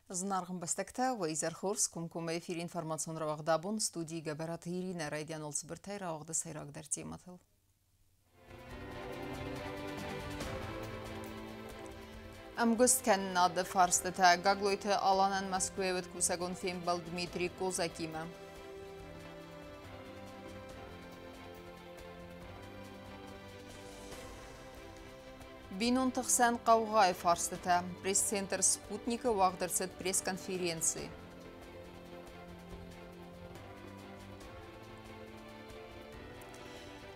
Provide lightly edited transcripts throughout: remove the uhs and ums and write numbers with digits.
Зынаргъ ӕмбӕстӕгтӕ, уӕ изӕр хорз, комкоммӕ эфиры информацион рауагъд абон студийы Гӕбӕраты Иринӕ райдианыл цыбыртӕй рауагъды сӕйрагдӕр темӕтыл. Ӕмгуысткӕнынады фарстытӕ Гаглойты Аланӕн Мӕскуыйы уыд кусӕгон фембӕлд Дмитрий Козакимӕ. Бинонты хсӕн хъаугъайы фарстытӕ. Пресс-центр «Спутник»-ы уагъд ӕрцыд пресс-конференци.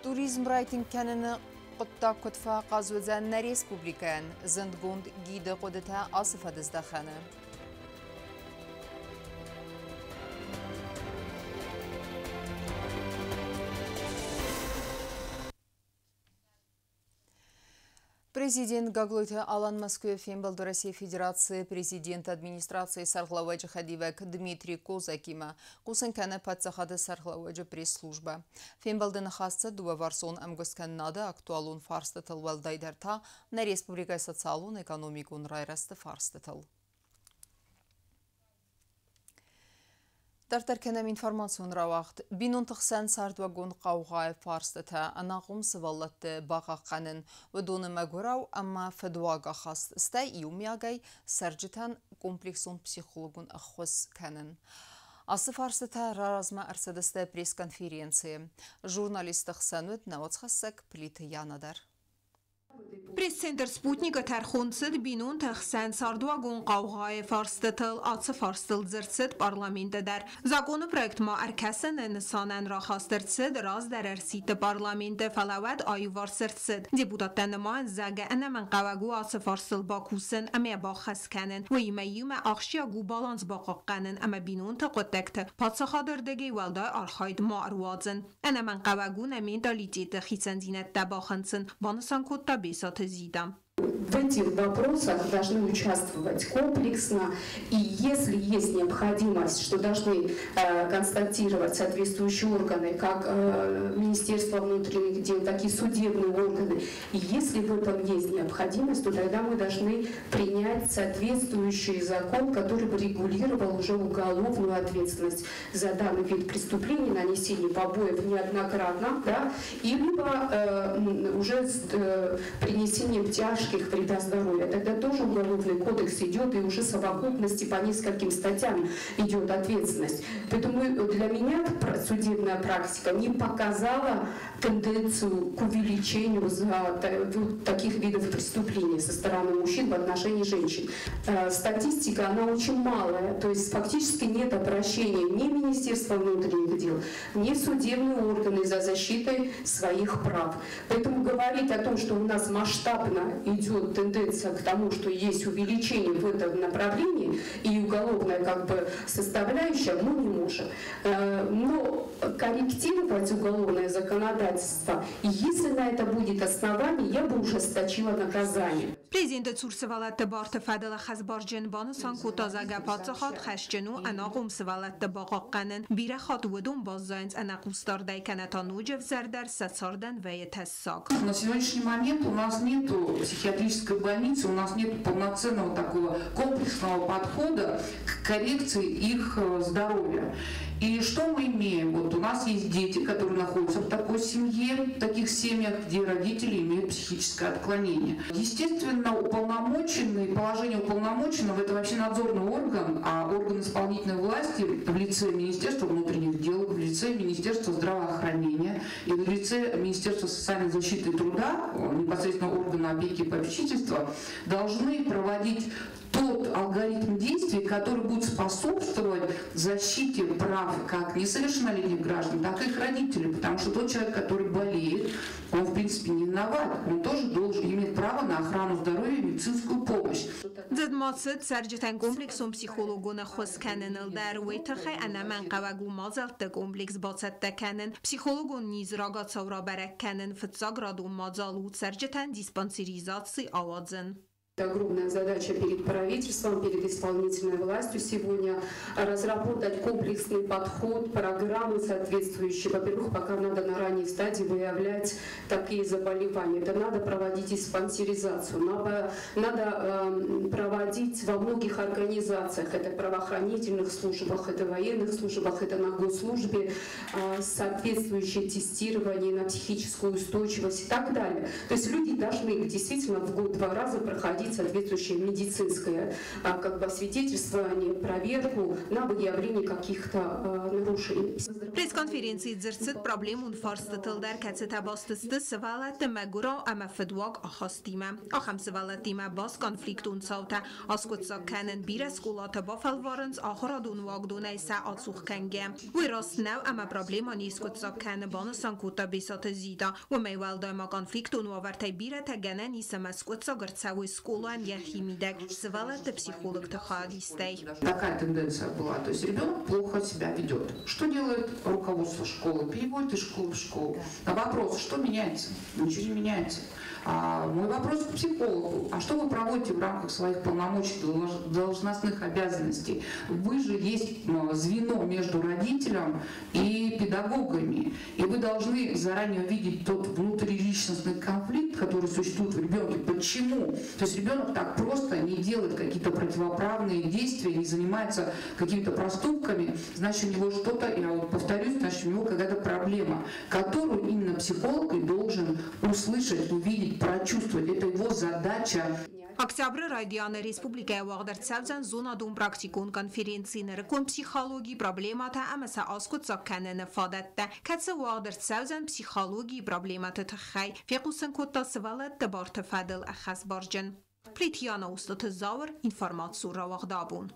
Туризм райтынг кӕныны хъуыддаг куыд фӕахъаз уыдзӕн нӕ республикӕйӕн, зындгонд гиды хъуыдытӕ ацы фӕдыздӕхӕны. Президент Гаглойты Алан Мӕскуыйы фембӕлд Уӕрӕсейы Федерацийы президенты администрацийы сӕргълӕууӕджы хӕдивӕг Дмитрий Козакимӕ, хъусын кӕны паддзахады сӕргълӕууӕджы пресс-службӕ. Фембӕлды ныхас цыд дыууӕварсон ӕмгуысткӕнынады актуалон фарстытыл, уӕлдайдӕр та нӕ республикӕйы социалон-экономикон райрӕзты фарстытыл. Дарддӕр кӕнӕм информацион рауагъд. Бинонты хсӕн цардуагон хъаугъайы фарстытӕ ӕнахъом сывӕллӕтты бахъахъхъӕнын, уыдоны мӕгуырау ӕмӕ фыдуаг ахаст, стӕй иумиагӕй цӕрджытӕн комплексон психологон ӕххуыс кӕнын. Ацы фарстытӕ раразмӕ ӕрцыдысты пресс-конференцийы. Журналистты хсӕн уыд нӕ уацхӕссӕг Плиты Яна дӕр. Пресс-центр «Спутник»-ы тӕрхон цыд бинонты хсӕн цардуагон хъаугъайы фарстытыл. Ацы фарстыл дзырд цыд парламенты дӕр. Законы проектмӕ ӕркӕсыны нысанӕн рахаст ӕрцыд раздӕр ӕрсидты парламенты, фӕлӕ уӕд аиуварс ӕрцыд. Депутаттӕ нымайынц, зӕгъгӕ, ӕнӕмӕнгхъӕуӕг у ацы фарстыл бакусын ӕмӕ баххӕст кӕнын. Уыимӕ иумӕ ахсджиаг у баланс бахъахъхъӕнын ӕмӕ бинонты хъуыддӕгты паддзахады ӕрдӕгӕй уӕлдай архайд ма ӕруадзын. Ӕнӕмӕнгхъӕуӕг у нӕ менталитеты хицӕндзинӕдтӕ бахынцын, банысан кодта Бесаты Зита. В этих вопросах должны участвовать комплексно, и если есть необходимость, что должны констатировать соответствующие органы, как Министерство внутренних дел, так и судебные органы, и если в этом есть необходимость, то тогда мы должны принять соответствующий закон, который бы регулировал уже уголовную ответственность за данный вид преступления, нанесение побоев неоднократно, да, и либо уже с принесением тяжких вреда здоровью. Тогда тоже уголовный кодекс идет, и уже совокупности по нескольким статьям идет ответственность. Поэтому для меня судебная практика не показала тенденцию к увеличению за таких видов преступлений со стороны мужчин в отношении женщин. Статистика, она очень малая, то есть фактически нет обращения ни Министерства внутренних дел, ни судебные органы за защитой своих прав. Поэтому говорить о том, что у нас масштабно идет тенденция к тому, что есть увеличение в этом направлении и уголовная как бы составляющая, мы не можем. Но корректировать уголовное законодательство, если на это будет основание, я бы ужесточила наказание. Президенты цур сывӕллӕтты барты фӕдыл ӕххӕстбарджын банысан кодта, зӕгъгӕ, паддзахад хӕсджын у ӕнахъом сывӕллӕтты бахъахъхъӕнын. Бирӕ хатт уыдон баззайынц ӕнӕхъусдардӕй кӕнӕ та ноджы ӕвзӕрдӕр сӕ цардӕн вӕййы тӕссаг. На сегодняшний момент у нас нет психиатрической больницы, у нас нет полноценного такого комплексного подхода к коррекции их здоровья. И что мы имеем? Вот у нас есть дети, которые находятся в такой семье, в таких семьях, где родители имеют психическое отклонение. Естественно, уполномоченный, положение уполномоченного – это вообще надзорный орган, а орган исполнительной власти в лице Министерства внутренних дел, в лице Министерства здравоохранения и в лице Министерства социальной защиты и труда, непосредственно органа опеки и попечительства, должны проводить тот алгоритм действий, который будет способствовать защите прав как несовершеннолетних граждан, так и их родителей. Потому что тот человек, который болеет, он в принципе не виноват, он тоже должен иметь право на охрану здоровья и медицинскую помощь. Дзырд ма цыд цӕрджытӕн комплексон психологон ӕххуыс кӕныныл дӕр. Уый тыххӕй ӕнӕмӕнгхъӕуӕг у мадзӕлтты комплекс бацӕттӕ кӕнын. Психологон низ рагацау рабӕрӕг кӕнын фыццаградон мадзал у цӕрджытӕн диспансеризаци ауадзын. Огромная задача перед правительством, перед исполнительной властью сегодня разработать комплексный подход, программы соответствующие. Во-первых, пока надо на ранней стадии выявлять такие заболевания. Это надо проводить диспансеризацию, надо проводить во многих организациях, это правоохранительных службах, это военных службах, это на госслужбе, соответствующее тестирование на психическую устойчивость и так далее. То есть люди должны действительно в год 2 раза проходить соответствующее медицинское освидетельствование, проверку на выявление каких-то нарушений. Пресс-конференции дзырд проблемон фарстытыл дӕр, кӕцытӕ баст сты сывӕллӕтты мӕгуырау ӕмӕ фыдуаг ахастимӕ. Ахӕм сывӕллӕттимӕ баст конфликтон цаутӕ аскъуыддзаг кӕнын бирӕ скъолатӕ бафӕлварынц ахуырадон уагдонӕй сӕ ацух кӕнгӕ. Уый раст нӕу ӕмӕ проблема не скъуыддзаг кӕны, банысан кодта Бесаты Зита. Уымӕй уӕлдай ма конфликтон уавӕртӕй бирӕтӕ гӕнӕн ис ӕмӕ скъуыддзаг ӕрцӕуой скъолайӕн йӕхи мидӕг сывӕллӕтты психологты хайадистӕй. Такая тенденция была, то есть ребенок плохо себя ведет. Что делает руководство школы? Переводит из школы в школу. На вопрос, что меняется? Ничего не меняется. Мой вопрос к психологу. А что вы проводите в рамках своих полномочий, должностных обязанностей? Вы же есть звено между родителем и педагогами. И вы должны заранее увидеть тот внутриличностный конфликт, который существует в ребенке. Почему? То есть ребенок так просто не делает какие-то противоправные действия, не занимается какими-то проступками, значит, у него что-то, я вот повторюсь, значит, у него какая-то проблема, которую именно психолог и должен услышать, увидеть, прочувствовать. Это его задача. Октябры райдианы республикӕйы уагъд ӕрцӕудзӕн зонадон практикон конференци нырыккон психологийы проблемӕтӕ ӕмӕ сӕ аскъуыддзаг кӕныны фадӕттӕ, кӕцы уагъд ӕрцӕудзӕн психологийы проблемӕты тыххӕй, фехъусын кодта сывӕллӕтты барты фӕдыл ӕххӕстбарджын. Плитьяна Устаты Зауыр, информацион рауагъд абон.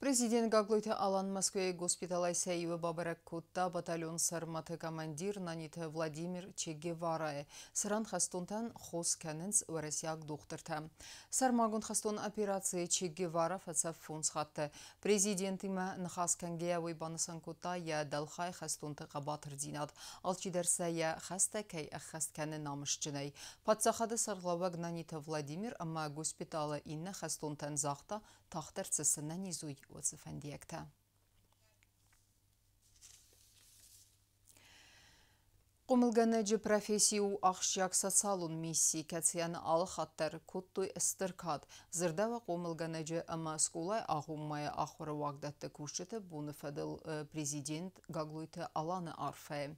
Президент Гаглойты Алан Москвайы госпиталӕй сӕ иуы бабӕрӕг кодта батальон Сарматы командир Наниты Владимир Че Геварайы. Цыран хӕстонтӕн хос кӕнынц уӕрӕсейаг дохтыртӕ. Сӕрмагонд хӕстон операцийы Че Гевара фӕцӕф 5 хатты. Президентимӕ ныхас кӕнгӕйӕ уый банысан кодта йӕ дӕлхай хӕстонты хъӕбатырдзинад. Алчидӕр сӕ йӕ хӕстӕ кӕй ӕххӕст кӕны намысджынӕй. Паддзахады сӕргълӕууӕг Наниты Владимир ӕмӕ госпиталы иннӕ хӕстонтӕн загъта, тагъддӕр цы сӕнӕниз уой, уыцы фӕндиӕгтӕ. Хъомылгӕнӕджы професси у ахсджиаг социалон мисси, кӕцыйӕн алы хатт дӕр кодтой стыр кад. Дзырдӕуы хъомылгӕнӕджы ӕмӕ скъолайы агъоммӕйы ахуыры уагдӕтты кусджыты боны фӕдыл президент Гаглойты Аланы арфӕйы.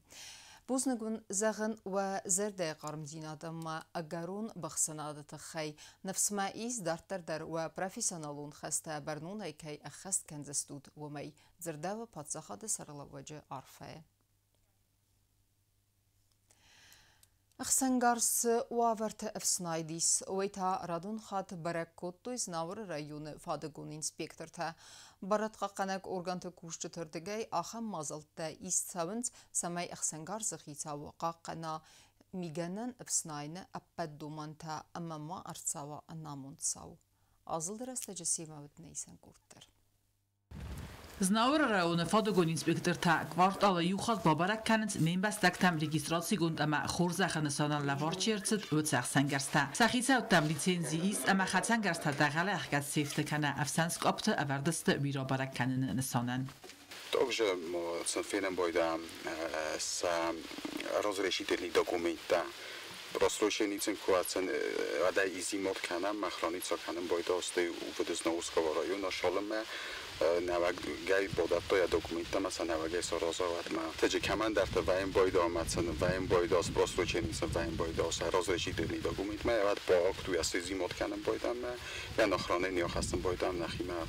Бузныг уын зӕгъын уӕ зӕрдӕйы хъармдзинад ӕмӕ ӕгӕрон быхсынады тыххӕй. Ныфс мӕ ис дарддӕр дӕр уӕ профессионалон хӕстӕ бӕрнонӕй кӕй ӕххӕст кӕндзыстут, уымӕй, дзырдӕуы паддзахады сӕргълӕууӕджы арфӕйы. Ӕхсӕнгарз уавӕрты ӕфснайд ис, уый та радон хатт бӕрӕг кодтой Знауыры районы фадыгон инспектортӕ. Барадхъахъхъӕнӕг органты кусджыты рдыгӕй ахӕм мадзӕлттӕ ист цӕуынц, цӕмӕй ӕхсӕнгарзы хицау хъахъхъӕна мигӕнӕн ӕфснайыны ӕппӕт домӕнтӕ ӕмӕ ма ӕрцӕуа ӕнамонд цау. Азылды рӕстӕджы семӕ уыд нӕ исӕн къорд дӕр. Знауыры районы фадыгон инспектортӕ кварталы иу хатт бабӕрӕг кӕнынц не мбӕстӕгтӕм регистрацигонд ӕмӕ хорзӕхы нысанӕн лӕвӕрд чи ӕрцыд, уыцы ӕхсӕнгӕрзтӕ. Сӕ хицӕуттӕм лицензи ис ӕмӕ хӕцӕнгӕрзтӕ дӕгъӕлы ӕхгӕд сейфты кӕнӕ ӕфсӕн скъапты ӕвӕрд сты уый рабӕрӕг кӕныны нысанӕн. Также фенӕн байда с разрешительных документа. Просроченный куацен адай изимот кӕнӕм, охраница кӕнӕм байда сты УВД Знаурского района шалыме нӕуӕгӕй бадӕтта йӕ документтӕ ӕмӕ сӕ нӕуӕгӕй саразаватмӕ. Теджы кӕмӕндӕрты вӕйын байда ӕмӕ сын вӕйын байда просроченный вӕйын байда сӕ разрешительный документмӕ, ӕвӕд по акту йӕ изимот кӕнӕм байдамӕ, йӕ охранение хӕссын байдам нӕхимӕ.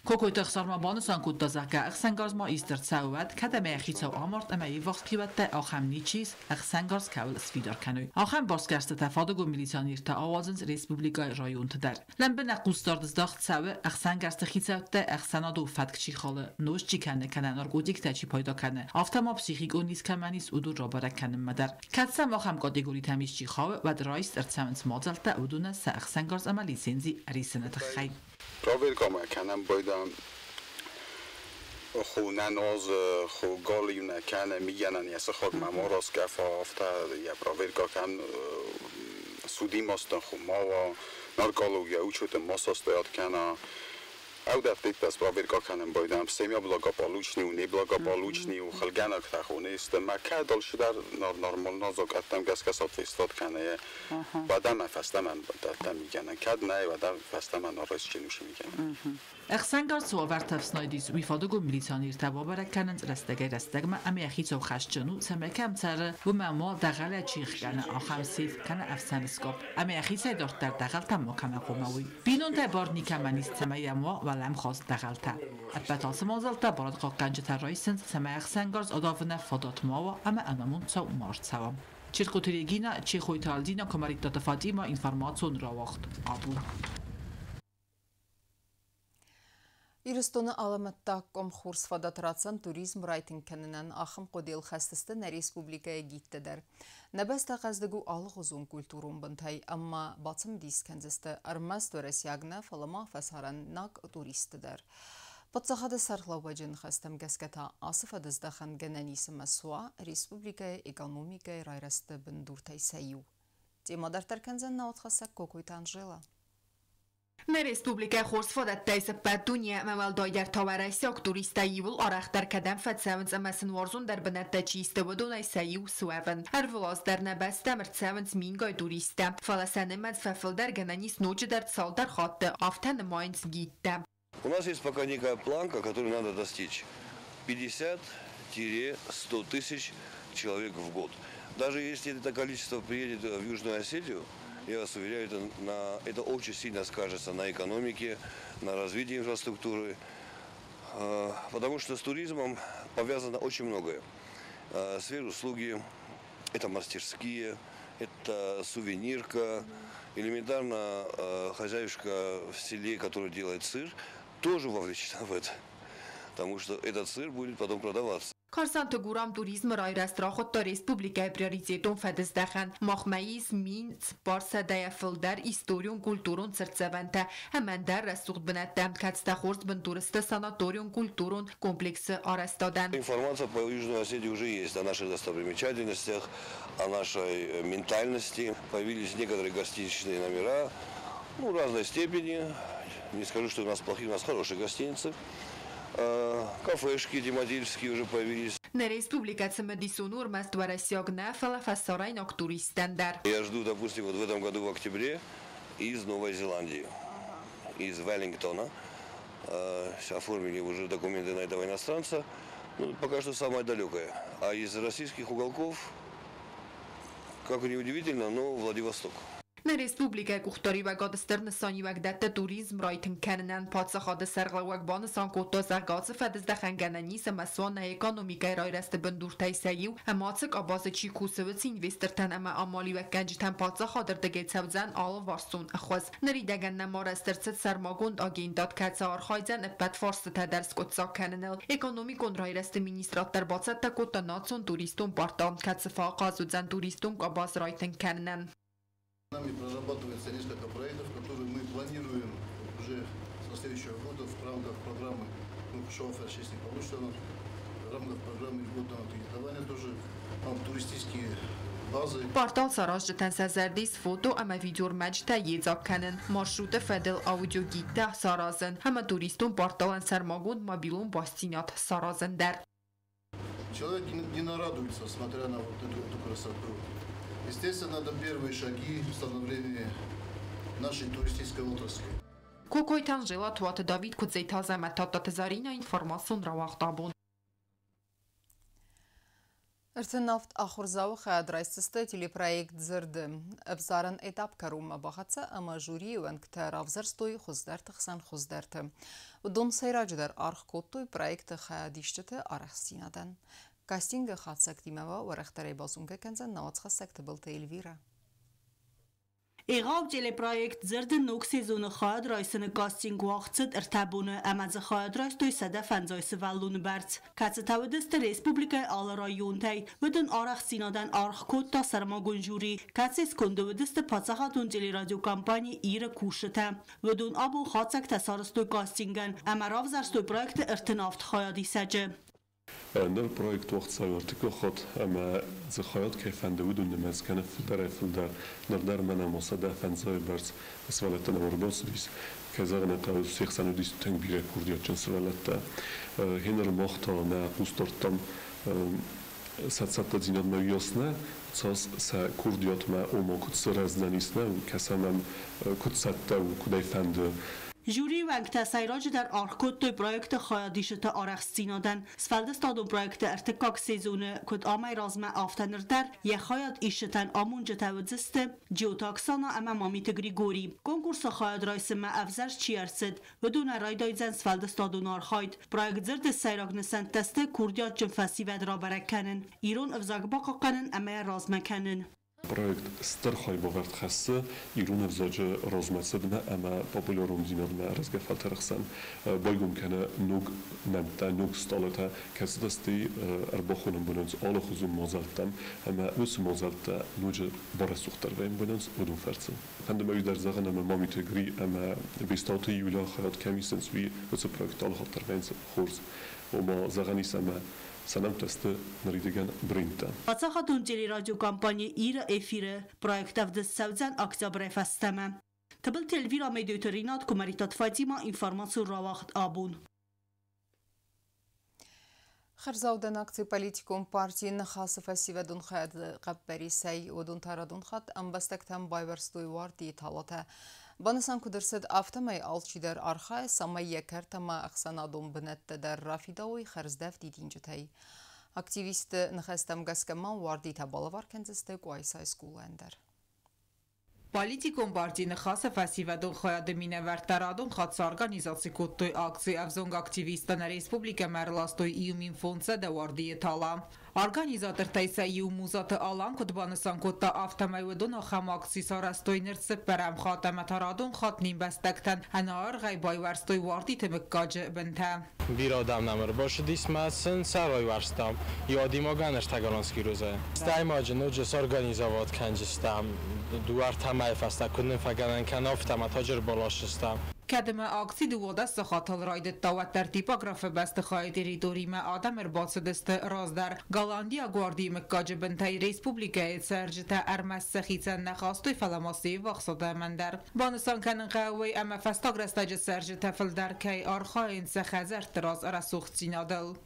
Кокойты Ӕхсар ма банысан кодта, зӕгъгӕ, ӕхсӕнгарз ма ист ӕрцӕуы уӕд, кӕд ӕмӕ йӕ хицау амард ӕмӕ йе ввахс хиуӕттӕ ахӕм ничи ис, ӕхсӕнгарз кӕуыл сфидар кӕной. Ахӕм басгӕрстытӕ фадыгон милиционертӕ ауадзынц республикӕйы районты дӕр. Лӕмбынӕг хъусдард здӕхт цӕуы ӕхсӕнгӕрзты хицӕуттӕ ӕхсӕнадон фӕтк чи халы, нозт чи кӕны кӕнӕ наркотиктӕ чи пайда кӕны, афтӕ ма психикон низ кӕмӕн ис, уыдон рабӕрӕг кӕнынмӕ дӕр. Кӕд сӕм ахӕм категоритӕм исчи хауы, уӕд райст ӕрцӕуынц мадзӕлттӕ уыдонӕн сӕ ӕхсӕнгарз ӕмӕ лицензи ӕрисыны тыххӕй. Проверка ма кӕнӕм байда ху нӕ нуазы, ху галиу нӕ кӕны, мигӕнӕн йӕ сыхагмӕ ма раскъӕфа, афтӕ йӕ проверка кӕн. Судимостӕн мауа, наркология, учета масса стоят кана. Аудат проверка кӕнын байдам, семья благополучный, неблагополучный, хылгӕнӕг тӕхоны сты, мӕ кӕд алчидӕр нормально закъӕттӕм гӕсгӕ соответствовать кӕны, уӕдӕ мӕ фӕстӕмӕ дӕттӕм мигӕнӕн, кӕд нӕй, уӕдӕ фӕстӕмӕ нарӕсджын усы мигӕнӕн. Ӕхсӕнгарз цы уавӕртӕ ӕфснайд ис, уый фадыгон милиционертӕ бабӕрӕг кӕнынц рӕстӕгӕй-рӕстӕгмӕ ӕмӕ йӕ хицау хӕсджын у, цӕмӕй кӕм цӕры, уымӕ ма дӕгъӕлӕй чи хгӕны, ахӕм сейф кӕнӕ ӕфсӕн скъапп, ӕмӕ йӕхицӕй дарддӕр дӕгъӕлтӕ макӕмӕ хъуамӕ уой. Бинонтӕй бар никӕмӕн ис, цӕмӕй йӕм уа уӕлӕмхас дӕгъӕлтӕ. Ӕппӕт ацы мадзӕлттӕ барадхъахъхъӕнджытӕ райсынц, цӕмӕй ӕхсӕнгарз адавыны фадат ма уа ӕмӕ ӕнамонд цау ма ӕрцӕуа. Чиркъоты Регина, Чехойты Альдина, Куымӕридтаты Фатимӕ, информацион рауагъд Абон. Ирыстоны алӕмӕттаг къуым хорз фадат ратдзӕн туризм райтынг кӕнынӕн, ахӕм хъуыдыйыл хӕст сты нӕ республикӕйы гидтӕ дӕр. Нӕ бӕстӕ хъӕздыг у алыгъуызон культурон бынтӕй ӕмӕ бацымыдис кӕндзысты ӕрмӕст уӕрӕсейаг нӕ, фӕлӕ ма фӕсарӕйнаг туристты дӕр. Паддзахады сӕргълӕууӕджы ныхӕстӕм гӕсгӕ та ацы фӕдыздӕхӕн гӕнӕн ис ӕмӕ суа республикӕйы экономикӕйы райрӕзты бындуртӕй сӕ иу. Темӕ дарддӕр кӕндзӕн нӕ уацхӕссӕг Кокойты Анжела. Нӕ республикӕ хорз фадӕттӕ ис ӕппӕт дуне ӕмӕ уӕлдайдӕр та уӕрӕсейаг туристтӕ иууыл арӕхдӕр кӕдӕм фӕцӕуынц ӕмӕ сын уарзондӕр бынӕттӕ чи сты, уыдонӕй сӕ иу суӕвын. Ӕрвылаз дӕр нӕ бӕстӕм ӕрцӕуынц мингай туристтӕ, фӕлӕ сӕ нымӕц фӕфылдӕр гӕнӕн ис ноджыдӕр цалдӕр хатты, афтӕ нымайынц гидтӕ. У нас есть пока некая планка, которую надо достичь. 50-100 тысяч человек в год. Даже если это количество приедет в Южную Осетию, я вас уверяю, это очень сильно скажется на экономике, на развитии инфраструктуры, потому что с туризмом повязано очень многое. Сфера услуги, это мастерские, это сувенирка, элементарно хозяюшка в селе, который делает сыр, тоже вовлечена в это, потому что этот сыр будет потом продаваться. Карсанты Гурам туризмы райрӕзт рахуыдта республикӕйы приоритетон фӕдыздӕхӕн. Махмӕ ис 1400-йӕ фылдӕр историон-культурон цыртдзӕвӕнтӕ ӕмӕ ӕндӕр рӕсугъд бынӕттӕ, кӕцытӕ хорз бындур сты санаторион-культурон комплексы арӕзтадӕн. Информация по Южной Осетии уже есть о наших достопримечательностях, о нашей ментальности. Появились некоторые гостиничные номера, ну, разной степени. Не скажу, что у нас плохие, у нас хорошие гостиницы. Кафешки тематические уже появились. Нӕ республикӕ цымыдисон у ӕрмӕст уӕрӕсейаг нӕ, фӕлӕ фӕсарӕйнаг туристтӕн дӕр. Я жду, допустим, вот в этом году в октябре из Новой Зеландии, из Веллингтона. Оформили уже документы на этого иностранца. Ну, пока что самое далекое. А из российских уголков, как ни удивительно, но Владивосток. Нӕ республикӕйы къухдариуӕгад стыр нысаниуӕг дӕтты туризм райтынг кӕнынӕн. Паддзахады сӕргълӕууӕг банысан кодта, зӕгъгӕ, ацы фӕдыздӕхӕн гӕнӕн ис ӕмӕ суа нӕ экономикӕйы райрӕзты бындуртӕй сӕ иу, ӕмӕ ацы къабазы чи кусы, уыцы инвестортӕн ӕмӕ амалиуӕггӕнджытӕн паддзахады рдыгӕй цӕудзӕн алыварсон ӕххуыс. Ныридӕгӕн нӕм арӕзт ӕрцыд сӕрмагонд агентад, кӕцы архайдзӕн ӕппӕт фарстытӕ дӕр скъуыддзаг кӕныныл. Экономикон райрӕзты министрад дӕр бацӕттӕ кодта национ туристон портал, кӕцы фӕахъаз уыдзӕн туристон къабаз райтынг кӕнынӕн. Нами прорабатывается несколько проектов, которые мы планируем уже со следующего года в рамках программы, ну, сейчас не получится, но в рамках программы льготного кредитования тоже там туристические базы. Портал саразджытӕн сӕ зӕрды ис фото ӕмӕ видеоӕрмӕджытӕ йедзаг кӕнын, маршруты фӕдыл аудиогидтӕ саразын ӕмӕ туристон порталӕн сӕрмагонд мобилон бастдзинад саразын дӕр. Человек не нарадуется, смотря на вот эту красоту. Естественно, это первые шаги в становлении нашей туристической отрасли. Кокойты Анжела, Туаты Давид, Куыдзойты Азӕмӕт, Тадтаты Заринӕ, информацион рауагъд Абон. 37 ахуырдзауы хайад райсдзысты телепроект «Дзырд-ы». Ӕвзарӕн этап кӕронмӕ бахӕццӕ ӕмӕ жюрийы уӕнгтӕ равзӕрстой хуыздӕрты хсӕн хуыздӕрты. Уыдон сӕйраджыдӕр аргъ кодтой проекты хайадисджыты арӕхстдзинадӕн. Кастингы хатдзӕгтимӕ уӕрӕхдӕрӕй базонгӕ кӕндзӕн нӕ уацхӕссӕг Тыбылты Эльвирӕ. Егъау телепроект «Дзырд-ы» ног сезоны хайад райсыны кастинг уагъд цыд 3 боны ӕмӕ дзы хайад райстой 150 сывӕллоны бӕрц, кӕцытӕ уыдысты республикӕйы алы районтӕй. Уыдон арӕхстдзинадӕн аргъ кодта сӕрмагонд жюри, кӕцыйы сконды уыдысты паддзахадон телерадиокомпани «Ир-ы» кусджытӕ. Уыдон абон хатдзӕгтӕ сарӕзтой кастингӕн ӕмӕ равзӕрстой проекты 37 хайадисӕджы. Ныр проект уагъд цӕуы ӕртыккаг хатт ӕмӕ дзы хайад кӕй фӕнды, уыдон нымӕц кӕны фылдӕрӕй-фылдӕр. Ныр дӕр мӕнӕ ма 150 бӕрц сывӕллӕттӕ нӕм ӕрбацыдис. Кӕй зӕгъын ӕй хъӕуы, се хсӕн уыдис тынг бирӕ курдиатджын сывӕллӕттӕ. Гъеныр мах та нӕ хъус дардтам сӕ цӕттӕдзинадмӕ уыйас нӕ, цас сӕ курдиатмӕ, ома куыд сырӕздзӕнис нӕ, кӕсӕм ӕм, куыд цӕттӕ у, куыд ӕй фӕнды. Жюрийы уӕнгтӕ сӕйраджыдӕр аргъ кодтой проекты хайадисджыты арӕхстдзинадӕн. Сфӕлдыстадон проекты ӕртыккаг сезоны куыд амӕй размӕ, афтӕ ныр дӕр йӕ хайадисджытӕн амонджытӕ уыдзысты Джиоты Оксана ӕмӕ Мамиты Григорий. Конкурсы хайад райсынмӕ ӕвзӕрст чи ӕрцыд, уыдонӕн райдайдзӕн сфӕлдыстадон архайд. Проект дзырды сӕйраг нысӕнттӕ сты курдиатджын фӕсивӕд рабӕрӕг кӕнын, ирон ӕвзаг бахъахъхъӕнын ӕмӕ йӕ размӕ кӕнын. Проект стыр хайбавӕрд хӕссы ирон ӕвзаджы размӕцыдмӕ ӕмӕ популярондзинадмӕ рӕзгӕ фӕлтӕры хсӕн. Байгом кӕны ног нӕмттӕ, ног стъалытӕ, кӕцытӕ сты ӕрбахонӕн бынӕнц алыхуызон мадзӕлттӕм ӕмӕ уыцы мадзӕлттӕ ноджы барӕсугъддӕр вӕййынц уыдон фӕрцы. Фӕнды мӕ уый дӕр зӕгъын, ӕмӕ Мамиты Гри ӕмӕ Бестауты Юля хайад кӕм исынц, уый уыцы проекты алыхатт дӕр вӕййынц хорз. Ома, зӕгъӕн ис, ӕмӕ сӕ нӕмттӕ сты ныридӕгӕн брендтӕ. Паддзахадон телерадиокомпани Ир-ы эфиры проект ӕвдыст цӕудзӕн октябрӕй фӕстӕмӕ. Тыбылты Эльвира, Медойты Ринат, Куымӕридтаты Фатима, информацион рауагъд абон. Хӕрзаудӕн акци политикон партийы Ныхасы фӕсивӕдон хайады хъӕппӕрисӕй уыдон та радон хатт ӕмбӕстӕгтӕм байуӕрстой уардийы талатӕ. Банысан куыд ӕрцыд, афтӕмӕй алчидӕр архайы, цӕмӕй йӕ кӕрт ӕмӕ ӕхсӕнадон бынӕттӕ дӕр рафидауой хӕрздӕф дидинджытӕй. Активистты ныхӕстӕм гӕсгӕ ма уардитӕ балӕвар кӕндзысты Къуайсайы скъолайӕн дӕр. Политикон парти Ныхасы фӕсивӕдон хайады минӕвӕрттӕ радон хатт сорганизаци кодтой акци. Ӕвзонг активисттӕ нӕ республикӕмӕ ӕрластой 1500 уардийы тала. Организатортӕй сӕ иу Музаты Алан куыд банысан кодта, афтӕмӕй уыдон ахӕм акци сарӕзтой ныр цыппӕрӕм хатт ӕмӕ та радон хатт не мбӕстӕгтӕн ӕнӕаргъӕй байуӕрстой уардиты мыггаджы бынтӕ. Бирӕ адӕм нӕм ӕрбацыдис мӕ сын сӕ райуӕрстам. Иу адӕймагӕн ӕртӕгалон скирозӕ. Стӕй ма ноджы сорганизовать кӕнджыстӕм дыууӕ-ӕртӕ мӕйы фӕстӕ, куыд нын фӕгӕнӕн кӕна, афтӕ ма таджы ӕрбаласдзыстӕм. Кӕд ӕмӕ акци 12 сахатыл райдыдта, уӕддӕр типографы бӕстыхайы территоримӕ адӕм ӕрбацыдысты раздӕр. Голландийаг гвардийы мыггаджы бынтӕй республикӕйы цӕрджытӕ ӕрмӕст сӕхицӕн нӕ хастой, фӕлӕ ма се ввахс адӕмӕн дӕр. Банысан кӕнын хъӕуы, ӕмӕ фӕстаг рӕстӕджы цӕрджытӕ фылдӕр кӕй архайынц сӕ хӕдзӕртты раз рӕсугъддзинадыл.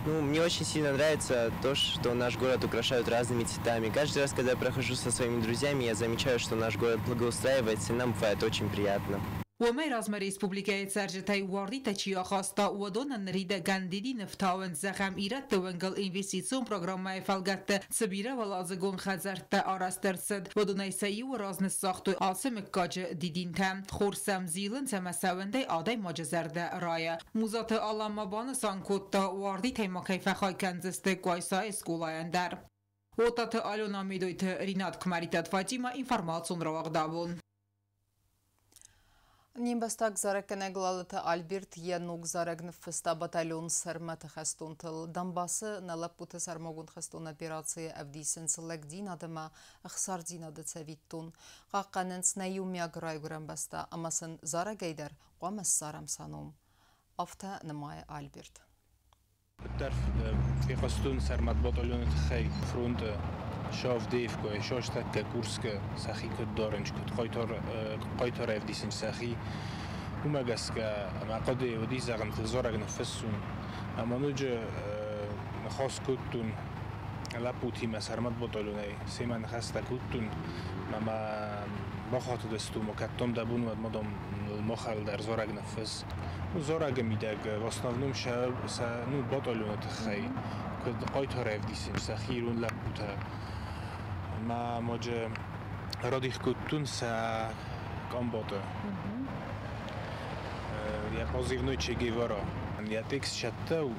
Ну, мне очень сильно нравится то, что наш город украшают разными цветами. Каждый раз, когда я прохожу со своими друзьями, я замечаю, что наш город благоустраивается, и нам бывает очень приятно. Уымӕй размӕ республикӕйы цӕрджытӕй уардитӕ чи ахаста, уыдонӕн ныридӕгӕн дидин ӕфтауынц, зӕгъӕм, ирӕтты уынгыл инвестицион программӕйы фӕлгӕтты цы бирӕуӕладзыгон хӕдзӕрттӕ арӕзт ӕрцыд, уыдонӕй сӕ иуы раз ныссагътой ацы мыггаджы дидинтӕ. Хорз сӕм зилынц ӕмӕ сӕ уындӕй адӕймаджы зӕрдӕ райы. Музаты Алан ма банысан кодта, уардитӕй ма кӕй фӕхай кӕндзысты Къуайсайы скъолайӕн дӕр. Отаты Алена, Медойты Ринат, Куымӕридтаты Фатимӕ, информацион рауагъд абон. Не мбӕстаг зарӕггӕнӕг Лалыты Альберт йӕ ног зарӕг ныффыста батальон Сӕрмӕты хӕстонтыл. Донбассы нӕ лӕппуты сӕрмагонд хӕстон операцийы ӕвдисынц лӕгдзинад ӕмӕ ӕхсардзинады цӕвиттон. Хъахъхъӕнынц нӕ иумиаг райгуырӕн бӕстӕ ӕмӕ сын зарӕгӕй дӕр хъуамӕ ссарӕм сӕ ном. Афтӕ нымайы Альберт. Куыддӕр фехъуыстон Сӕрмӕт батальоны тыххӕй фронты Шавдеевкӕйы, Шостаккӕ, Курскы сӕхи куыд дарынц, куыд хъайтар ӕвдисынц сӕхи, уымӕ гӕсгӕ мӕ хъуыдыйы уыди, зӕгъын, зарӕг ныффыссон. Ӕмӕ ноджы ныхас кодтон лӕппутимӕ Сӕрмӕт батальонӕй, семӕ ныхӕстӕ кодтон, ӕмӕ бахатыдысты, ома кӕд дам дӕ бон уӕд ма дам махӕл дӕр зарӕг ныффысс. Зарӕгы мидӕг в основном сӕ ну, батальоны тыххӕй куыд хъайтар ӕвдисынц сӕхи ирон лӕппутӕ. Мӕ моджы радих кодтон сӕ комбаты. Йӕ позывной Че Гевара. Йӕ текст цӕттӕ у,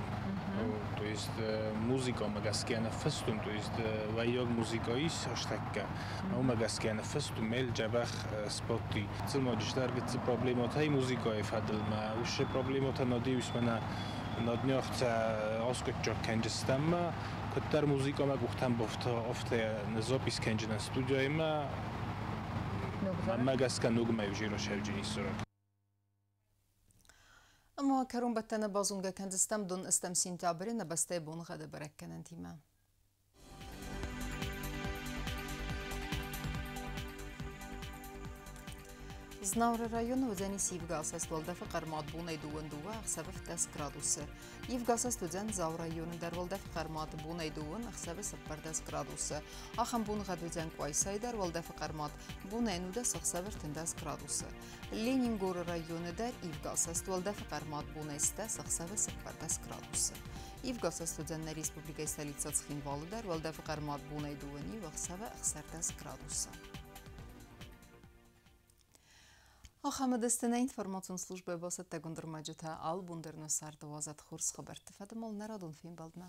то есть музыкамӕ гӕсгӕ ныффыстон, то есть вӕййаг музыка ис ӕстӕккӕ. Уымӕ гӕсгӕ ныффыстон, мел дзӕбӕх спотти. Цымыдисдӕр гыццыл проблемӕтӕ музыкайы фӕдыл мӕ уыцы проблемӕтӕ надеюсь мӕнӕ на днях сӕ аскъуыддзаг кӕнджыстӕм мӕ куыддӕр музыкамӕ къухтӕм бафта, афтӕ ныззапис кӕнджынӕн студияйы мӕ гӕсгӕ ногмӕ ӕвзӕр сӕвджын ис. Ӕмӕ кӕронбӕттӕны базонгӕ кӕндзыстӕм дон 8 сентябры нӕ бӕстӕйы боныгъӕды бӕрӕггӕнӕнтимӕ. Знауыры районы уыдзӕнис ивгӕасӕст, уӕлдӕфы хъӕрмад бонӕй 22, ӕхсӕвы 17 градусы. Ивгӕасӕст уыдзӕн Дзауы районы дӕр, уӕлдӕфы хъӕрмад бонӕй 2, ӕхсӕвы 14 градусы. Ахӕм боныгъӕд уыдзӕн Къуайсайы дӕр, уӕлдӕфы хъӕрмад бонӕй 19, ӕхсӕвы 13 градусы. Ленингоры районы дӕр ивгӕасӕст, уӕлдӕфы хъӕрмад бонӕй 10, ӕхсӕвы 14 градусы. Ивгӕасӕст уыдзӕн нӕ республикӕйы столицӕ Цхинвалы дӕр, уӕлдӕфы хъӕрмад бонӕй 2, ӕхсӕвы 16 градусы. Ахӕм уыдысты нӕ информацион службӕйы бацӕттӕгонд ӕрмӕджытӕ. Алы бон дӕр нӕ царды уадзӕд хорз хабӕртты фӕдыл нӕ радон фембӕлдмӕ.